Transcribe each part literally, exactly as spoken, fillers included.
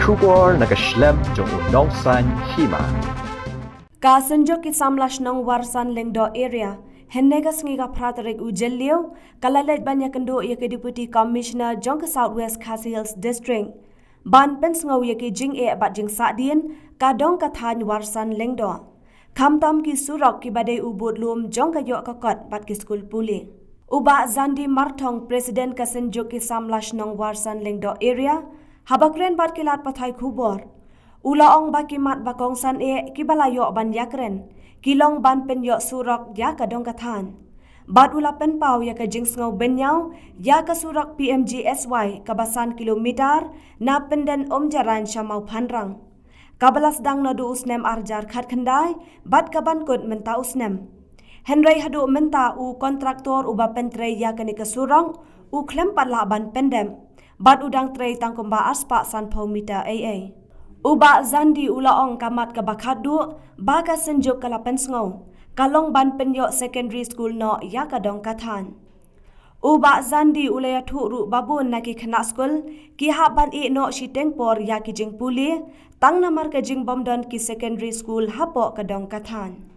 Khubor na ka shlem jong u nongsan hima. Ka Synjuk ki Samla Shnong Warsan Lyngdoh Area, hynne ka sngi ka phra tarik u Jylliew, ka la leit ban ïakynduh ïa ka Deputy Commissioner jong ka South West Khasi Hills District ban pynsngew ïa ki jingeh bad jingsahdien ka dong ka thaiñ Warsan Lyngdoh, khamtam ki surok kiba dei u bud lum jong ka ïoh ka kot bad ki skul pule. U Bah Zandi Marthong, President ka Synjuk ki Samla Shnong Warsan Lyngdoh Area, haba kren bad ki lad pathai khubor, u la ong ba ki mat ba kongsan eh kiba la ïoh ban ïakren ki long ban pynïoh surok ïa ka dong ka thaiñ. Bad u la pynpaw ïa ka jingsngew bynñiaw ïa ka surok P M G S Y kaba san kilometer na Pyndem Umjarain sha Mawphanrang, kaba la sdang naduh u snem ar hajar khatkhyndai bad ka ban kut mynta u snem. Hynrei haduh mynta u kontraktor uba pyntrei ïa kane ka surok u khlem pat lah ban pyndep bad u dang trei tang kumba arspah sanphew meter ei ei. U Bah Zandi u la ong ka mat kaba khatduh ba ka Synjuk ka la pynsngew ka long ban pynïoh secondary school noh ïa ka dong ka thaiñ. U Bah Zandi u la ïathuh ruh ba bun na ki khynnah skul ki hap ban ïeh noh shiteng por ïa ki jingpule tang namar ka jingbym don ki secondary school hapoh ka dong ka thaiñ.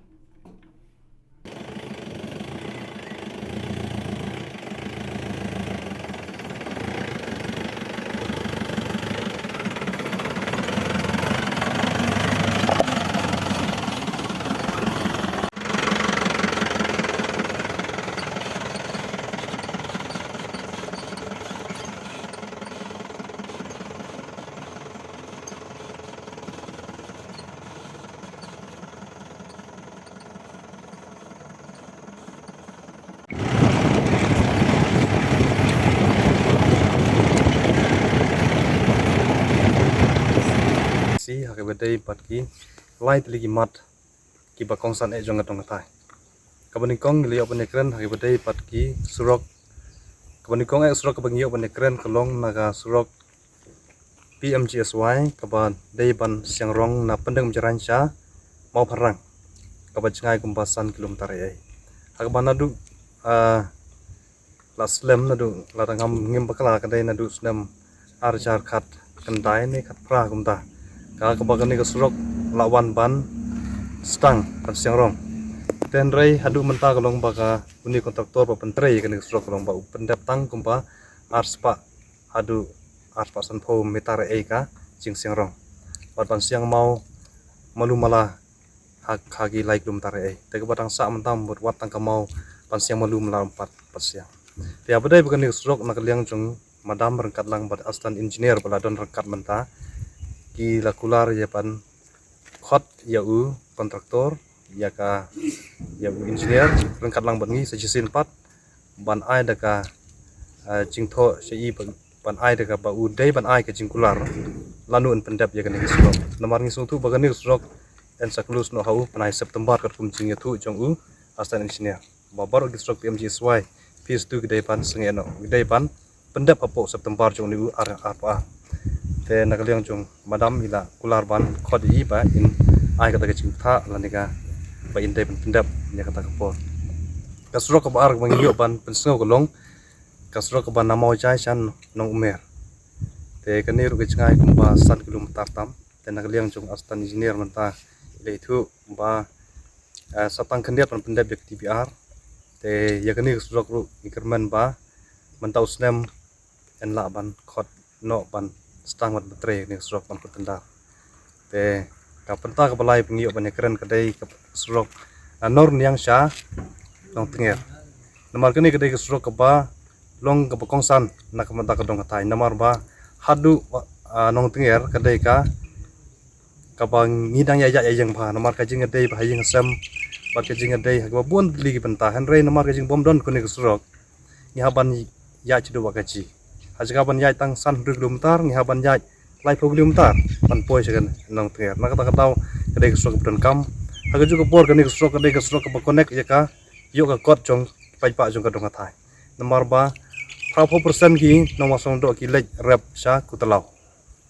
Si ha kaba dei bad ki lai tylli ki mat kiba kongsan eh jong ka dong ka thaiñ. Kaba nyngkong ngi la ïoh ban ïakren ha kaba dei bad ki surok. Kaba nyngkong eh surok kaba ngi ïoh ban ïakren ka long na ka surok P M G S Y kaba dei ban siang rong na Pyndem Umjarain sha Mawphanrang, kaba jngai kumba san kilometer ei ei. Ha kaba naduh, ah, la slem naduh, la dang ngam ngim bakla ka dei naduh snem ar hajar khatkhyndai ne khatphra kumta, ka kaba kane ka surok la wan ban sdang ban siang rong. Te hynrei haduh mynta ka long ba ka une kontraktor ba pyntrei kane ka surok ka long ba u pyndep tang kumba arspah haduh arspah sanphew meter ei ka jingsiang rong. Bad ban siang maw malu mala ha, ha ki lai kilometer ei. Te kaba dang sah mynta mut wat tang ka maw ban siang malu mala ym pat, pat siang. Te haba dei ba kane ka surok na ka liang jong madam ryngkat lang bad assistant engineer ba la don ryngkat mynta ki la kular ïa ban khot ïa u kontraktor, ïa ka, ïa u engineer ryngkat lang bad ngi sa shisien pat ban ai da ka, eh, jingthoh sha i ban, ban ai da ka ba u dei ban ai ka jingkular lano yn pyndep ïa kane ka surok. Namar ngi sngewthuh ba kane ka surok yn sa close noh ha u bnai September katkum jingïathuh jong u assistant engineer ba baroh ki surok P M G S Y phase two ki dei ban sangeh noh, ki dei ban pyndep hapoh September jong une u ar, ar, ar. Te na ka liang jong madam i la kular ban khot ïa i ba in ai kata ka jingpyntha lane ka ba in dei ban pyndep ïa kata ka por. Ka surok kaba ar kaba ngi ïoh ban pynsngew ka long ka surok kaba na Mawjai sha Nongumer. Te kane ruh ka jngai kumba san kilometer tam. Te na ka liang jong assistant engineer mynta i la ïathuh ba, eh, sa tang khyndiat ban pyndep ïa ka T P R. Te ïa kane ka surok ruh ngi kyrmen ba mynta u snem yn lah ban khot noh ban sdang ban pyntrei ïa kane ka surok ban khot tender. Te ka bynta kaba lai ba ngi ïoh ban ïakren ka dei ka surok, ah, Norniang sha Nongtnger. Namar kane ka dei ka surok kaba long kaba kongsan na ka bynta ka dong ka thaiñ. Namar ba haduh, ah, Nongtnger ka dei ka kaba ngi dang ïaid ïaid ïa ïing bha, namar ka jingïadei bad ha ïing ha sem bad ka jingïadei ha kaba bun tylli ki bynta. Hynrei namar ka jingbym don kane ka surok ngi hap ban ïaid shaduh Wahkaji. Ha jaka ban ïaid tang san hynriew kilometer ngi hap ban ïaid laiphew kilometer ban poi sha ka Nongtnger. Na kata ka daw ka dei ka surok kaba donkam. Ha kajuh ka por kane ka surok ka dei ka surok kaba connect ïa ka, ïoh ka kot jong paidbah jong ka dong ka thaiñ. Namar ba phra phew percent ki nongwasong doh ki leit rep sha Kutlaw.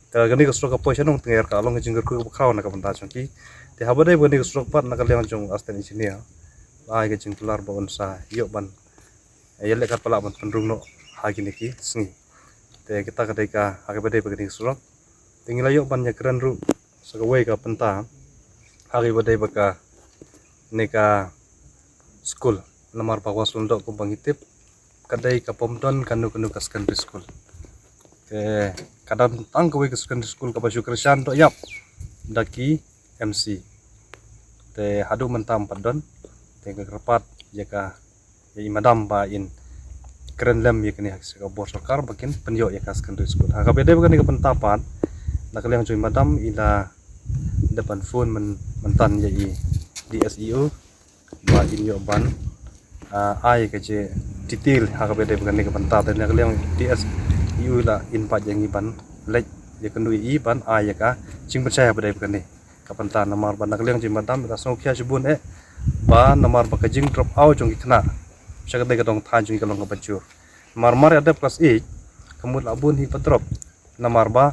Ka kane ka surok ka poi sha Nongtnger ka long ka jingkyrkhu kaba khraw na ka bynta jong ki. Te haba dei ba kane ka surok pat na ka liang jong assistant engineer la ai ka jingkular ba un sa ïoh ban ïaleh katba lah ban pynrung noh ha kine ki sngi. Te kita ka dei ka, ha kaba dei ba kane ka surok. Te ngi la ïoh ban ïakren ruh sa kawei ka bynta ha kaba dei ba kane ka skul, namar ba Wahsyndoh kumba ngi tip ka dei ka bym don kano kano ka secondary school. Te ka don tang kawei ka secondary school kaba shu kyrshan doh ïap da ki M C. Te haduh mynta ym pat don. Te nga kyrpad ïa ka, ïa i madam ba in kren lem ïa kane ha ka bor sorkar ba kin pynïoh ïa ka secondary school. Ha kaba dei ba kane ka bynta pat, na ka liang jong i madam i la dep ban phone myn, mynta ïa i D S E O ba in ïoh ban, ah, ai ka jingdetail ha kaba dei ba kane ka bynta. Te na ka liang D S E O i la invite ïa ngi ban leit ïakynduh ïa i ban ai ïa ka jingpynshai ha kaba dei ba kane ka bynta, namar ba na ka liang jong i madam i la sngewkhia shibun eh ba namar ba ka jingdrop out jong ki khynnah sha ka dei ka dong thaiñ jong ngi ka long kaba jur. Namar mar ïa dep klas eight ka mut la bun hi ba drop namar ba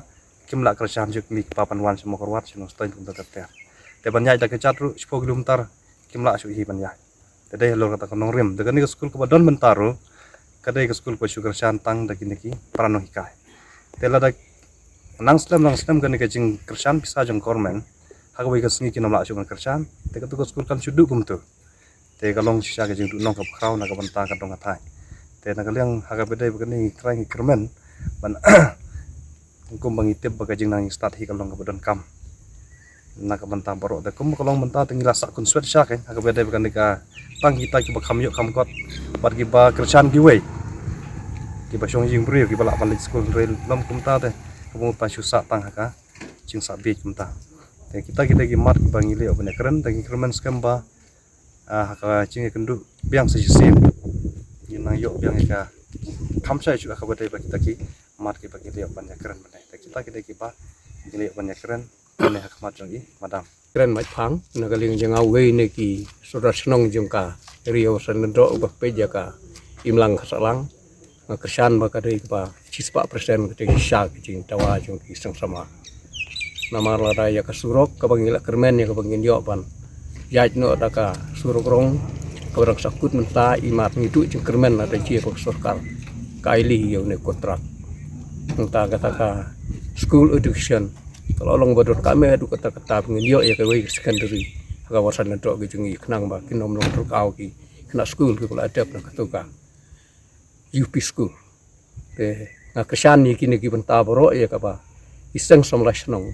kim lah kyrshan jong ki kmie ki kpa ban wan sha Mawkyrwat, sha Nongstoiñ kumta ter ter. Te ban ïaid da ka kjat ruh shiphew kilometer kim lah shuh hi ban ïaid. Te dei halor kata ka nongrim. Te kane ka skul kaba don mynta ruh ka dei ka skul kaba shu kyrshan tang da kine ki para nonghikai. Te lada nang slem nang slem kane ka jingkyrshan pisa jong government, ha kawei ka sngi kin ym lah shuh ban kyrshan, te katu ka skul kan shu duh kumtu. Te ka long shisha ka jingduhnong kaba khraw na ka bynta ka dong ka thaiñ. Te na ka liang ha kaba dei ba kane ngi trai ngi kyrmen ban kumba ngi tip ba ka jingnang jingstad hi ka long kaba donkam na ka bynta baroh. Te kumba ka long mynta te ngi la sah khunswet shisha kein ha kaba dei ba kane ka, tang kita kiba kham ïoh kham kot bad kiba kyrshan kiwei, kiba shong ïing briew, kiba lah ban leit skul, hynrei lym kumta te kaba mut ba shu sah tang ha ka jingsah bieit kumta. Te kita ki dei ki mat kiba ngi la ïoh ban ïakren, te ngi kyrmen skhem ba, ah, ha ka jingïakynduh biang sa shisien ngin nang ïoh biang ïa ka kham shai shuh ha kaba dei ba kita ki mat kiba ngi la ïoh ban ïakren mynne. Te kita ki dei kiba ngi la ïoh ban ïakren mynne ha khmat jong i madam. Kren Maitphang, na ka liang jong nga uwei na ki sordar shnong jong ka ri Wahsyndoh uba peit ïa ka imlang ka sahlang. Nga kyrshan ba ka dei kaba shispah percent ka dei shisha ka jingdawa jong ki seng samla. Namar lada ïa ka surok kaba ngi la kyrmen ïa kaba ngin ïoh ban ïaid noh da ka surok rong kaba dang sahkut mynta, i mat ngi duh jingkyrmen lada jia ka sorkar ka ailad ïa une u kontrak. Nangta kata ka school education ka la long ba donkam eh haduh katta katta ba ngin ïoh ïa kawei ka secondary ha ka Wahsyndoh ka jong ngi khnang ba kin ym long rukhaw ki khynnah skul kiba la dep na katu ka U P school. Te nga kyrshan ïa kine ki bynta baroh ïa kaba ki seng samla shnong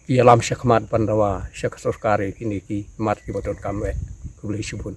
ki ïalam shakhmat ban dawa sha ka sorkar ïa kine ki mat kiba donkam eh. Khublei shibun.